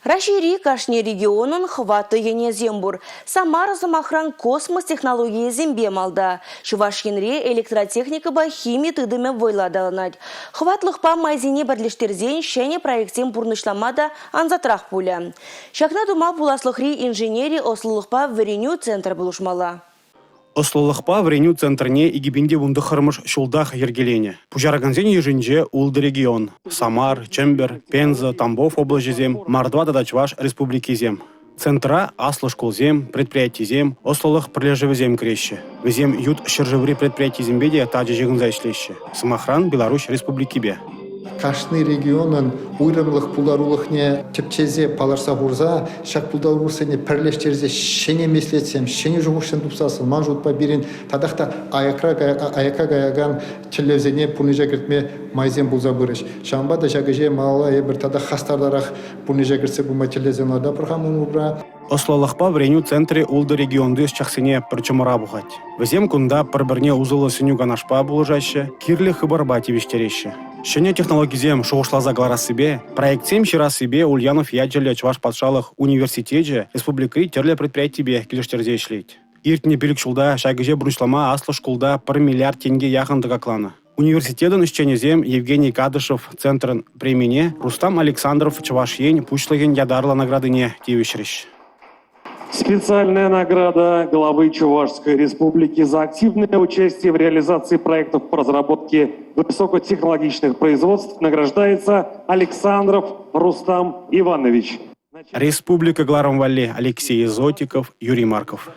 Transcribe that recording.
Раҫҫейри кашни регионӑн хӑватлӑ енӗсем пур. Самара, сӑмахран, космос технологийӗсемпе малта. Чӑваш Енре электротехникӑпа хими тытӑмӗ вӑйлӑ аталанать. Хӑватлӑхпа майсене пӗрлештерсен ҫӗнӗ проектсем пурнӑҫлама та ансатрах пулӗ. Ҫакна тума пуласлӑхри инженери ӑслӑлӑхпа вӗренӳ центрӗ пулӑшмалла. Ӑслӑлӑхпа вӗренӳ центрне 2019-мӗш ҫултах йӗркеленӗ. Пуҫаракансен йышӗнче ултӑ регион: Самар, Чӗмпӗр, Пенза, Тамбов облаҫӗсем, Мордва тата Чӑваш республикисем. Центра аслӑ шкулсем, предприятисем, ӑслӑлӑх пӗрлешӗвӗсем кӗреҫҫӗ. Вӗсем ют ҫӗршыври предприятисемпе те тачӑ ҫыхӑнса ӗҫлеҫҫӗ. Сӑмахран, Беларуҫ Республикипе. Кашни регионӑн уйрӑмлӑх пултарулӑхне тӗпчесе палӑртса хурса ҫак пултарулӑхсене пӗрлештерсе ҫӗнӗ меслетсем, ҫӗнӗ шухӑшсем тупсассӑн ман шутпа пирӗн татах та аякра аякка каякан тӗллевсене пурнӑҫа кӗртме майсем пулса пырӗҫ. Ҫавӑнпа та ҫак ӗҫе малалла эпир тата хастартарах пурнӑҫа кӗртсе пыма тӗллевсем лартатпӑр-ха умра. Ӑслӑлӑхпа вӗренӳ центрӗ ултӑ регионти ӑсчахсене пӗр чӑмӑра пухать. Вӗсем кунта пӗр-пӗрне усӑллӑ сӗнӳ-канашпа пулӑшаҫҫӗ, кирлӗ хыпарпа тивӗҫтереҫҫӗ. Ҫӗнӗ технологисем шухӑшласа кӑларассипе, проектсем ҫырассипе Ульянов ячӗллӗ Чӑваш патшалӑх университечӗ республикӑри тӗрлӗ предприятипе килӗштерсе ӗҫлет. Иртнӗ пилӗк ҫулта ҫак ӗҫе пурнӑҫлама аслӑ шкулта пӗр миллиард тенке яхӑн тӑкакланӑ. Университетӑн ӗҫченӗсем Евгений Кадышев центрӑн премине, Рустам Александров Чӑваш Ен Пуҫлӑхӗн ятарлӑ наградине тивӗҫрӗҫ. Специальная награда главы Чувашской Республики за активное участие в реализации проектов по разработке высокотехнологичных производств награждается Александров Рустам Иванович. Республика кӑларӑм валли Алексей Зотиков, Юрий Марков.